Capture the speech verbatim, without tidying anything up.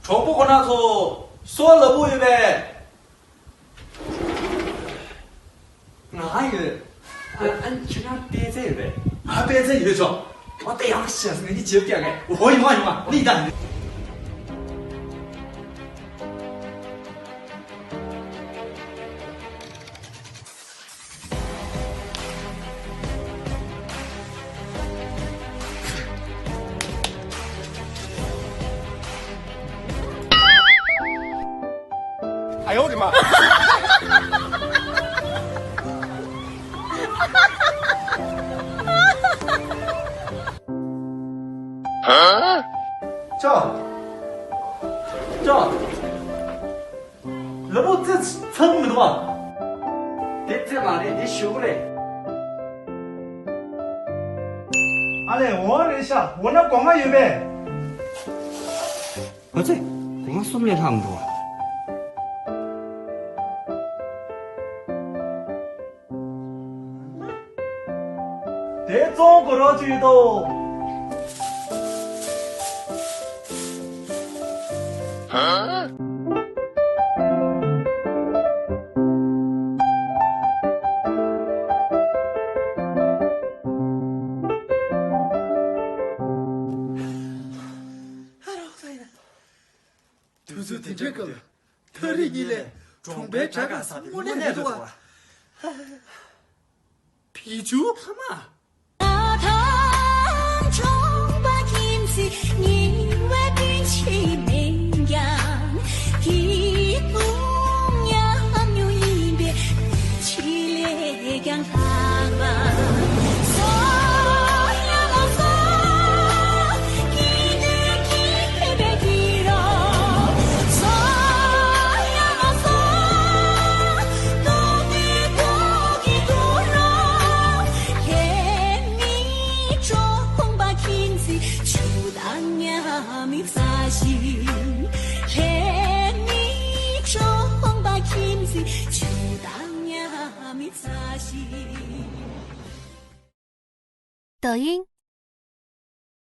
གྲོགས་པོ་ཁོ་ན་ཚོ་སོ་ལ་བུ་ཡོད་པས། ང་ཡོད། ཨ་ཨ་ཁྱེད་རང་པད་ཚལ་ཡོད་པས། ང་པད་ཚལ་ཡོད་ཆོག་ཨོ་ཏེ་ཡང་ཤེས་ངས་ནི་བྱེད་ཀྱང་ངས། ཧོ་ཡོང་ང་ཡོང་ང་ནི་ད། ལ་བུ་ཙི་ཚང་མི་འདུག་བ། དེ་ཙི་མ་རེད། དེ་ཞུ་གི་རེད། ཨ་ལས་འོ་རེད་ཤག་འོ་ན་སྒོ་ང་ཡོད་པས། འོ་ཙི། སྒོ་ང་གསུམ་ལས་ལྷག་མི་འདུག་བ། དེ་བཙོང་དགོས་རོགས་ཅིག་ཡོད་དོ། དུས་ཚོད་དེ་འདྲའི་སྐབས་ལ་ཐག་རིང་གཉིས་ལས་གྲོང་པའི་བྲག་དཀར་ས་དེ་དངོས་གནས་མི་འདུག་བ། བི་ཆུ་ཐ་མ།